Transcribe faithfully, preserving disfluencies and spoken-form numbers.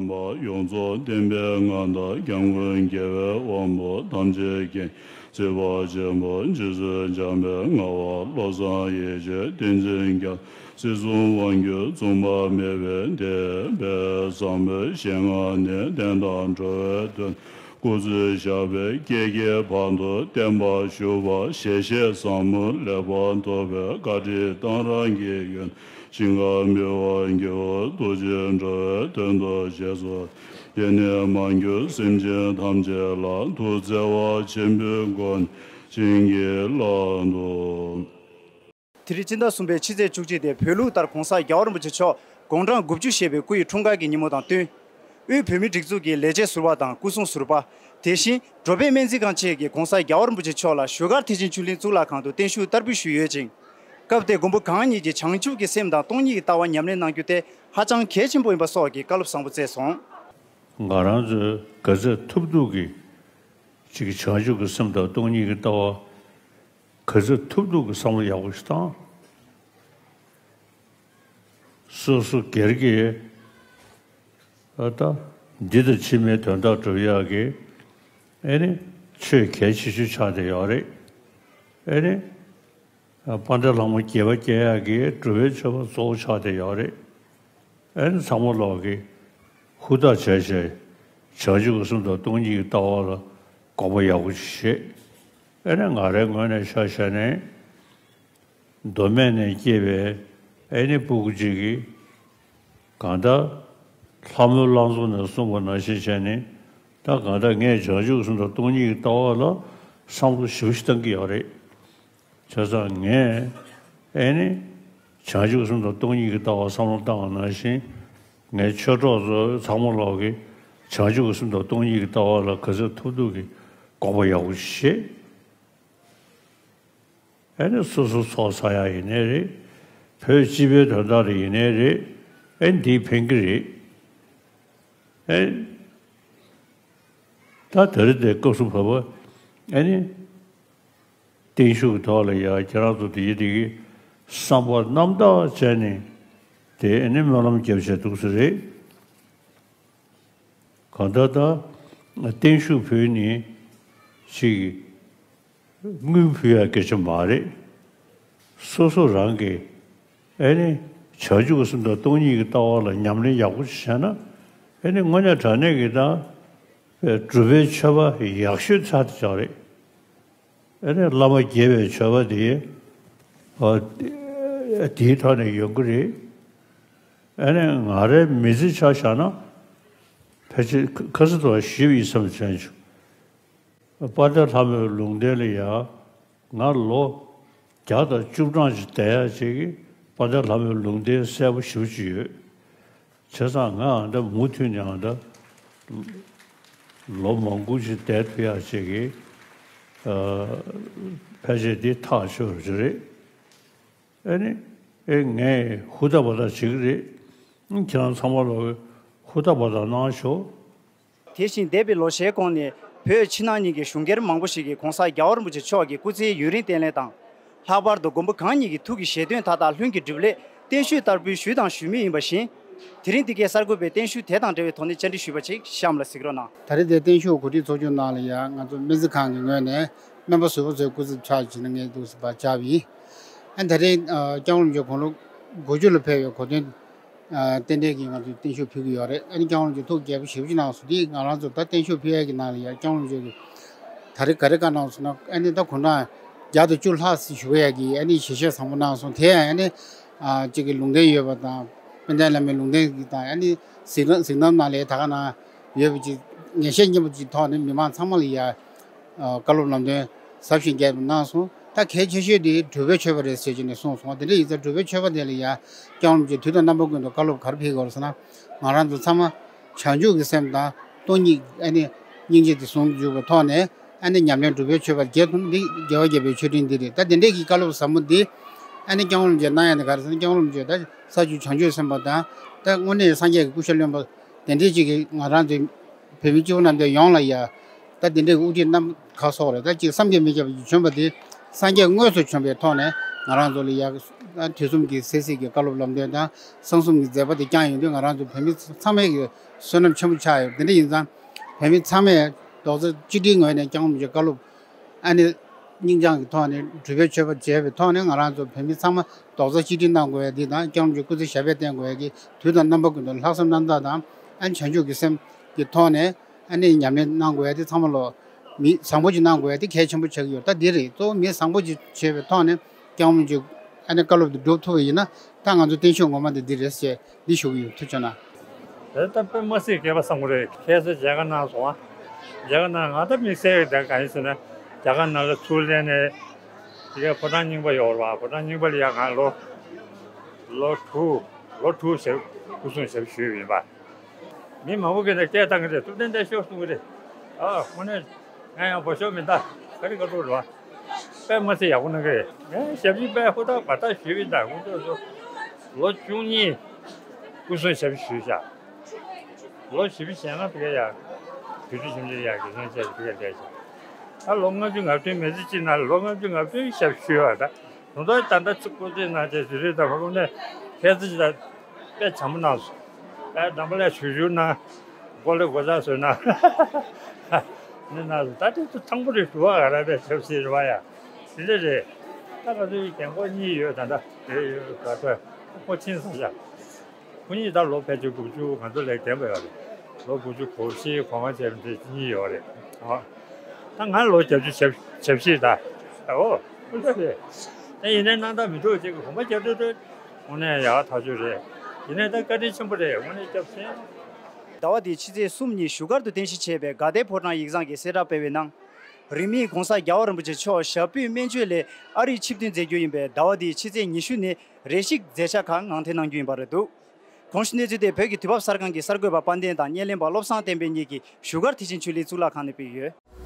པ་ཡོངས་རྫོགས་བསྟན་པའི་མངའ་བདག་སྐྱབས་མགོན་རྒྱལ་བའི་དབང་པོ་ཐམས་ཅད་མཁྱེན། སྲིད་པ་ཆེན་པོ་རྗེ་བཙུན་འཇམ་དཔལ་མངའ་བ་བློ་བཟང་ཡེ་ཤེས་བསྟན་འཛིན་རྒྱལ། སྲིད་གསུམ་དབང་སྒྱུར་མཚུངས་པ་མེད་པའི་དེད་དཔོན་ཟབ་མོའི་ཞལ་སྔ་ནས་བསྟན་དང་འགྲོ་བའི་དོན། སྐུ་ཚེ་ཞབས་པད་བསྐལ་བརྒྱའི་བར་དུ་བརྟན་པར་བཞུགས་པར་ཞལ་བཞེས་ཟབ་མོ་ལེགས་པར་ཐོབ་པའི་བཀའ་དྲིན་དང་རང་གི་ཡོན། ཞིང་ཁམས་མི་དབང་རྒྱལ་པོ་ཐུགས་རྗེས་འགྲོ་བའི་དོན་དུ་བཞེས་སོ། དེ་ནས་མ་གྱུར་སེམས་ཅན་ཐམས་ཅད་ལ་ཐུགས་བརྩེ་བ་ཆེན་པོའི་སྒོ་ནས་བྱིན་གྱིས་བརླབ་ཏུ། དེ་རིང་སྤྱི་ཟླ་གསུམ་པའི་ཕྱི་ཚེས་བཅུ་གཅིག་སྟེ་བོད་ལུགས་ལྟར་༸གོང་ས་༸རྒྱལ་བ་རིན་པོ་ཆེ་མཆོག་དགུང་གྲངས་དགུ་བཅུ་བཞེས་པའི་སྐུ་ཡི་འཁྲུངས་སྐར་གྱི་ཉིན་མོ་དང་བསྟུན། དབུས་བོད་མིའི་སྒྲིག་འཛུགས་ཀྱི་ལས་བྱེད་ཟུར་པ་དང་སྐུ་སྲུང་ཟུར་པ། དེ་བཞིན་འགྲོ་ཕན་སྨན་རྩིས་ཁང་བཅས་ཀྱིས་༸གོང་ས་༸རྒྱལ་བ་རིན་པོ་ཆེ་མཆོག་ལ་བཞུགས་སྒར་ཐེག་ཆེན་ཆོས་གླིང་གཙུག་ལག་ཁང་དུ་བརྟན་བཞུགས་བསྟར་འབུལ་ཞུས་ཡོད་ཅིང་། སྐབས་དེར་མགོན་པོ་གང་ཉིད་ཀྱིས་བྱང་ཆུབ་ཀྱི་སེམས་དང་སྟོང་ཉིད་ཀྱི་ལྟ་བ་ཉམས་ལེན་གནང་རྒྱུ་དེ་ཧ་ཅང་གལ་ཆེན་པོ་ཡིན་པ་སོགས་ཀྱི་བཀའ་སློབ་བཟང་པོ་བསྩལ་སོང་། ང་རང་ཚོས་ག་ཚོད་ཐུབ་ཐུབ་ཀྱིས་ཅིག་བྱང་ཆུབ་ཀྱི་སེམས་དང་སྟོང་ཉིད་ཀྱི་ལྟ་བ་ག་ཚོད་ཐུབ་ཐུབ་ཀྱིས་བསམ་བློ་ཡག་པོ་ཞིག་བཏང་། སོ་སོ་སྒེར་གྱི་ཨ་ད་འདི་དང་ཕྱི་མའི་དོན་དག་སྒྲུབ་ཡག་གི་ཨེ་ནི་ཆོས་གལ་ཆེ་ཤོས་ཆགས་བསྡད་ཡོད་རེད། ཨེ་ནི་དཔལ་ལྡན་ལྷ་མོ་བརྒྱད་པ་སྐྱེ་ཡག་གི་སྒྲུབ་པའི་མཆོད་པ་གཙོ་བོ་ཆགས་བསྡད་ཡོད་རེད། ཨེ་ནི་ཚང་མ་ལོག་གི་ཧུར་ཐག་བྱས་བྱས་བྱང་ཆུབ་ཀྱི་སེམས་དང་སྟོང་ཉིད་ཀྱི་ལྟ་བ་ལ་དགོངས་པ་ཡག་པོ་ཞིག་བཞེས། ཨེ་ནི་ང་རའི་ངོས་ནས་ཆ་བཞག་ནས། མདོ་སྨད་ནས་སྐྱེས་པའི་ཨེ་ནི་སྤུ་གུ་གཅིག་གིས་གང་ལྟར་ལྷ་མོའི་བླ་མཚོ་ནས་གསུངས་པ་ནང་བཞིན་བྱས་ནས་ད་གང་ལྟར་ངས་བྱང་ཆུབ་སེམས་དང་སྟོང་ཉིད་ཀྱི་ལྟ་བ་ལ་བསམ་བློ་ཞེ་པོ་ཞིག་བཏང་གི་ཡོད་རེད། བྱས་ཙང་ངས་ཨེ་ནི་བྱང་ཆུབ་སེམས་དང་སྟོང་ཉིད་ཀྱི་ལྟ་བ་བསམ་བློ་བཏང་བ་ནང་བཞིན་ངའི་ཆོས་གྲོགས་ཚོ་ཚང་མ་ལོག་གིས་བྱང་ཆུབ་སེམས་དང་སྟོང་ཉིད་ཀྱི་ལྟ་བ་ལ་ག་ཚོད་ཐུབ་ཐུབ་ཀྱིས་དགོངས་པ་ཡག་པོ་ཞིག་བཞེས། ཨེ་ནི་སོ་སོ་ཚོགས་བསགས་ཡག་ཡིན་ནའི་རེད། བོད་སྤྱི་པའི་དོན་དག་ལ་ཡིན་ནའི་རེད། ཨེ་འདིས་ཕན་གྱི་རེད། ཨེ་ད་དེ་རིང་འདིར་སྐབས་སུ་བབ་པ་ཨེ་ནི་བརྟན་བཞུགས་ཀྱི་ཐོག་ལ་ཡ་ཁྱེད་རང་ཚོ་དེ་ཡི་དེ་གི་བསམ་པ་རྣམ་དག་བྱས་ནས་དེ་ཨེ་ནི་སྨོན་ལམ་རྒྱབ་བྱས་འདུག་ས་རེད། གང་ལྟར་ད་བརྟན་བཞུགས་ཕུལ་ནི་ཞིག་དངུལ་ཕུལ་ཡ་སྐད་ཆ་མ་རེད། སོ་སོ་རང་གིས་ཨེ་ནི་བྱང་ཆུབ་ཀྱི་སེམས་དང་སྟོང་ཉིད་ཀྱི་ལྟ་བ་ལ་ཉམས་ལེན་ཡག་པོ་ཞིག་བྱས་ན་ཨེ་ནི་དངོས་གནས་དྲང་གནས་ཀྱི་ད་སྒྲུབ་པའི་མཆོད་པ་ཡག་ཤོས་ཆགས་དེ་ཆགས་རེད། ཨེ་ནི་བླ་མ་དགྱེས་པའི་མཆོད་པ་དེ་ཨ་དེའི་ཐོག་ནས་ཡོང་གི་རེད། ཨེ་ནི་ང་རའི་མི་ཚེ་ཆ་བཞག་ན་ཕལ་ཆེར་ཁ་སང་དུ་ཞུས་པ་ཡིན་བསམ་བྱས་བྱུང་། དཔལ་ལྡན་ལྷ་མོའི་ལུང་བསྟན་ལ་ཡ་ང་ལོ་བརྒྱ་དང་བཅུ་གྲངས་ཅིག་བསྡད་ཡ་ཅིག་གིས་དཔལ་ལྡན་ལྷ་མོའི་ལུང་བསྟན་གསལ་པོ་ཞེ་པོ་ཅིག་ཡོད། བྱས་ཙང་ང་ཨ་འདྲ་མུ་མཐུད་ནས་ཨ་འདྲ་ལོ་མང་པོ་ཅིག་བསྡད་ཐུབ་ཡ་ཅིག་གིས་ཨ་ཕལ་ཆེར་འདི་ཐག་ཆོད་རེད། ཨེ་ནི་ཨེ་ངས་ཧུར་ཐག་འབད་ཐག་བྱེད་ཀྱི་རེད། ཁྱེད་རང་ཚང་མ་ལོག་ཧུར་ཐག་འབད་ཐག་གནང་ཤོག། དེ་བཞིན་འདས་པའི་ལོ་ཤས་གོང་ནས་བོད་ཕྱི་ནང་གཉིས་ཀྱི་གཞུང་སྒེར་མང་པོ་ཞིག་གིས་༸གོང་ས་༸རྒྱལ་བ་རིན་པོ་ཆེ་མཆོག་གི་སྐུ་ཚེའི་ཡུན་རིང་བརྟན་ལྷིང་དང་། ལྷག་པར་དུ་མགོན་པོ་གང་ཉིད་ཀྱི་ཐུགས་ཀྱི་བཞེད་དོན་མཐའ་དག་ལྷུན་གྱིས་གྲུབ་སླད་བརྟན་བཞུགས་བསྟར་འབུལ་ཞུས་དང་ཞུ་མུས་ཡིན་པ་བཞིན། དེ་རིང་འདི་གའི་གསར་འགོད་པས་བརྟན་བཞུགས་དེ་དང་འབྲེལ་བའི་ཐོག་ནས་བཅར་འདྲི་ཞུས་པ་ཅིག་གཤམ་ལ་གཟིགས་རོགས་གནང་། ད་རེས་དེ་བརྟན་བཞུགས་གོ་སྒྲིག་ཚོགས་ཆུང་ནང་ལ་ཡང་ང་ཚོ་སྨན་རྩིས་ཁང་གི་ངོས་ནས་སྨན་པ་ཟུར་པ་ཚོའི་སྐུ་ཚབ་ཕྱག་བྱས་ནས་ངས་འདུག་སེ་ཕར་བཅར་བ་ཡིན། ཨ་ད་རེས་ཨ་སྐྱབས་མགོན་རིན་པོ་ཆེ་དགུང་ལོ་དགུ་བཅུ་ལ་ཕེབས་པའི་གོ་སྟོན་ཨ་རྟེན་འབྲེལ་གྱིས་ང་ཚོས་བརྟན་བཞུགས་ཕུལ་གྱི་ཡོད་རེད། ཨ་ནི་སྐྱབས་མགོན་རིན་པོ་ཆེ་ཐུགས་དགྱེས་པོ་ཞེ་པོ་ཅིག་གནང་སོང་། དེ་ང་རང་ཚོ་ད་བརྟན་བཞུགས་ཕུལ་ཡས་ཀྱི་ནང་ལ་ཡང་སྐྱབས་མགོན་རིན་པོ་ཆེ་གིས་ད་རེས་ག་རེ་བཀའ་གནང་སོང་ན་ཨ་ནི་ད་དགུང་གྲངས་བརྒྱ་དང་བཅུ་ལྷག་ཙམ་བཞུགས་ཡས་ཀྱི་ཨ་ནི་ཞལ་བཞེས་བཟང་པོ་གནང་སོང་། དེ་ཡང་ཨ་ནི་ཨ་གཅིག་གི་ལུང་བསྟན་ཡོད་པ་དང་དཔལ་ལྡན་བླ་མའི་ལུང་བསྟན་གྱི་དང་ཨ་ནི་གཟིགས་རྣམ་གཟིགས་རྣམ་ནང་ལ་ད་ག་ནང་ཡོད་པ་ཅིག་ངེས་ཤེས་སྙིང་པོ་ཅིག་ཐོག་ནས་མི་མང་ཚང་མ་ལ་ཡ་ཨ་བཀའ་སློབ་ལམ་སྟོན་ཟབ་ཞིང་རྒྱས་པ་གནང་སོང་། ད་གལ་ཆེ་ཤོས་དེ་སྒྲུབ་པའི་མཆོད་པ་རེད་ཟེར་གྱི་ནས་གསུངས་སོང་བ། དེ་འདྲ་ཡིན་ཙང་སྒྲུབ་པའི་མཆོད་པ་དེ་ལ་ཡ་སྐྱབས་མགོན་རིན་པོ་ཆེ་དུས་དང་རྣམ་པ་ཀུན་ཏུ་བཀའ་སློབ་ག་རེ་ཕེབས་ཀྱི་ཡོད་རེད་ཟེར་ན། ང་རང་ཚོ་ཚང་མ་བྱང་ཆུབ་ཀྱི་སེམས་དང་སྟོང་ཉིད་ཨ་ནི་སྙིང་རྗེ་དེ་ཟུང་དུ་འཇུག་པའི་ཐོག་ནས་ཨ་ནི་ཉམས་ལེན་སྒྲུབ་པའི་མཆོད་པ་རྒྱས་ཐུབ་ན་འདི་རྒྱལ་བ་དགྱེས་པའི་མཆོད་སྤྲིན་འདི་རེད། ད་དེ་འདྲས་ཀྱི་བཀའ་སློབ་ཟབ་མོ་འདི་ཨ་ནི་སྐྱབས་མགོན་རིན་པོ་ཆེ་གནང་ཡ་ནི་ག་རེ་ཟེར་ན་སྐྱབས་མགོན་རིན་པོ་ཆེ་ད་ས་བཅུ་བྱང་ཆུབ་སེམས་དཔའ་དང་ད་དངོས་གནས་སངས་རྒྱས་ཀྱི་སྐུ་ཤ་རློན་པ་དེ་འདྲས་ཅིག་གིས་ང་རང་ཚོའི་བོད་མི་སྤྱི་བོ་རྣམས་དེ་ཡོངས་ལ་ཡ་ད་དེ་འདྲས་ཀྱི་དབུ་ཁྲིད་རྣམ་ག་སོགས་རེད། ད་ཅིག་བསམ་གྱིས་མི་ཁྱབ་པ་ཅིག་བྱོན་པ་དེ་སངས་རྒྱས་དངོས་སུ་བྱོན་པའི་ཐོག་ནས་ང་རང་ཚོ་ལ་ཡ་ ད་དུས་གསུམ་གྱི་སེ་སྲིད་ཀྱི་བཀའ་སློབ་ལམ་སྟོན་དང་གསང་གསུམ་གྱི་མཛད་པ་དེ་བསྐྱངས་ཡོང་དུས། ང་རང་ཚོ་བོད་མི་ཚང་མས་ཀྱི་བསོད་ནམས་ཆེན་པོ་ཆགས་ཡོད། དེ་འདྲ་ཡིན་ཙང་བོད་མི་ཚང་མས་རྡོག་རྩ་གཅིག་སྒྲིལ་ངོས་ནས་སྐྱབས་མགོན་རིན་པོ་ཆེའི་བཀའ་སློབ་ཨ་ནི་སྙིང་བཅངས་ཀྱི་ཐོག་ནས་སྒྲུབ་པའི་མཆོད་པ་བྱས་པའི་ཐོག་ནས། ང་རང་ཚོ་བོད་མི་ཚང་མ་རྡོག་རྩ་གཅིག་སྒྲིལ་གནང་དགོས་ཡ་འདི་དང་། སྐྱབས་མགོན་རིན་པོ་ཆེའི་སྐུ་ཚེ་ཞབས་པད་བརྟན་དགོས་ཡ་གི་དུས་དང་རྣམ་པ་ཀུན་ཏུ་ལྷག་བསམ་རྣམ་དག་དང་། ཨ་ནི་བྱང་ཆུབ་ཀྱི་སེམས་ཀྱི་ཐོག་ནས་ཨ་ནི་ཉམས་ལེན་གནང་དགོས་ཡ་དེ་ཚང་མ་ལོ་མི་བཟང་པོ་ཅིག་གནང་དགོས་ཡ་དེ་གལ་ཆེན་པོ་ཆགས་ཀྱི་ཡོད། ད་འདི་རེད། གཙོ་བོ་མི་བཟང་པོ་ཅིག་བྱས་པའི་ཐོག་ནས་སྐྱབས་མགོན་རིན་པོ་ཆེའི་ཨ་ནི་བཀའ་སློབ་དེ་སྒྲུབ་ཐུབ་པ་ཡིན་ན། ད་ང་ཚོ་བརྟན་བཞུགས་ངོ་མ་དེ་འདི་རེད་ཟེར་འདི་ཞུ་གི་ཡོད། ཐུགས་རྗེ་གནང་། དེ་ལྟ་དཔེ་མ་སྲིད་སྐལ་པ་བཟང་པོ་རེད། ཁྱེད་ཚོ་མཇལ་ཁ་གནང་སོང་ཨ། མཇལ་ཁ་གནང་། ང་ད་དམིགས་བསལ་ད་གང་ཡིན་ཟེར་ན། རྒྱ་གར་ནང་ལ་ཚུར་སླེབས་ནས་དེ་གའི་ཕོ་བྲང་རྙིང་པ་ཡོད་རེད་པ། ཕོ་བྲང་རྙིང་པ་ལ་ཡ་ང་ལོ་ལོ་དྲུག་ལོ་དྲུག་ཞབས་སྐུ་སྲུང་ཞབས་ཞུས་པ་ཡིན་པ། མི་མང་པོ་གིས་ནས་སྐད་བཏང་གི་རེད། ཐུབ་བསྟན་བརྟན་ཤོག་གསུང་གི་རེད། ཨ་དངོས་གནས་ང་ཡང་བོད་ཤོག་མི་འདའ། ག་རེ་ག་རེ་རེད་པ། དཔེ་མ་སྲིད་ཡག་པོ་གནང་གི་རེད། ངས་ཞབས་ཕྱི་དཔེ་ཧུར་ཐག་འབད་ཐག་ཞུས་པ་ཡིན་ད། ཁོང་ཚོ་ལོ་བཅུ་གཉིས་སྐུ་སྲུང་ཞབས་ཞུས་ཤག་ལོ་བཞི་བཅུ་ཞེ་ལྔ་དེ་ག་ཡ་དུས་ཚོད་ཞིབ་འཇུག་ཡ་དགེ་རྒན་བྱས་དེ་ག་བསྡད་ཤག་ད་ལོ་ལྔ་བཅུ་ང་བདུན། མི་ཚེ་གཅིག་ནང་ལོ་ལྔ་བཅུ་ང་བདུན་ཞབས་ཞུས་པ་ད། དོན་དག་ད་ལྟ་ཚིག་སྐུ་ཚེ་ནང་བཅས་ཟུར་རེ་དང་། ཕ་གུ་ནས་ཁྱེད་ཚོ་ཅིག་ད་དཔེ་བྱམས་པོ་གནང་སོང་། དཔེ་འདམ་པ་ལས་ཞུ་ཞུ་གནང་། མགོ་ལས་སྒོ་ལྕགས་བཟོས་གནང་། ནི་གནང་སོང་། ད་དེ་ཚོ་ཐང་པོ་རེད། ཞུ་བ་ག་ར་དཔེ་ཆབ་སྲིད་རེད་པ་ཡ། དེ་འདྲ་རེད། ད་ང་ཚོའི་རྒན་གོག་གཉིས་ཡོད། ད་ལྟ་དེ་ཡོད་ག་ཚོད་ཁོ་ཕྱིན་སོང་ཤག་ཁོ་གཉིས་ད་ལོ་ཕལ་ཆེར་དགུ་བཅུ། ང་ཚོ་ལས་རྒན་པ་ཡོད་རེད། ལོ་དགུ་བཅུ་གོ་བཞི་གོ་ལྔ་བྱས་པ་དེ་གཉིས་ཡོད་རེད། ཨ། ད་ང་ལོ་བརྒྱད་ཅུ་ཞབས་ཞབས་ཕྱི་ད། ཨོ། ཨོ་ད་རེད། ད་ཡིན་ནའི་གནང་སྟངས་མི་འདུག་ཅིག་གོམ་པ་རྒྱབ་འགྲོ་འགྲོ། དངོས་གནས་ཡག་ཐག་ཆོད་རེད། ཡིན་ནའི་ད་བཀའ་དྲིན་ཆེན་པོ་རེད། དངོས་གནས་སྐྱབས་སེང་། ཟླ་བ་འདིའི་ཕྱི་ཚེས་གསུམ་ཉིན་བཞུགས་སྒར་དུ་རྟེན་གཞི་བྱས་པའི་དགའ་ལྡན་ཕོ་བྲང་ཡིག་ཚང་གིས་གསལ་བསྒྲགས་སྤེལ་བའི་ནང་། རིས་མེད་ྋགོང་ས་རྒྱལ་བ་རིན་པོ་ཆེ་མཆོག་ཞབས་པུས་སྨན་བཅོས་ལས་ཨ་རིར་ཆིབས་བསྒྱུར་མཛད་རྒྱུ་ཡིན་པས། ཟླ་བ་འདིའི་ཕྱི་ཚེས་ཉི་ཤུ་ནས་རེ་ཞིག་མཛད་འཆར་ཁག་ངང་འཐེན་གནང་རྒྱུ་ཡིན་པ་རེད་འདུག་གོང་ཞུས་གནས་ཚུལ་དེ་བོད་ཀྱི་དུས་བབ་གསར་ཁང་གི་གསར་འགོད་པ་དཔལ་ལྡན་དང་བརྙན་ལེན་པ་བློ་བཟང་བསྟན་འཕེལ་གཉིས་ཀྱིས་བཞུགས་སྒར་དེ་བཞིན་ཆོས་གླིང་གཙུག་ལག་ཁང་ནས་སྤེལ་ཡོད།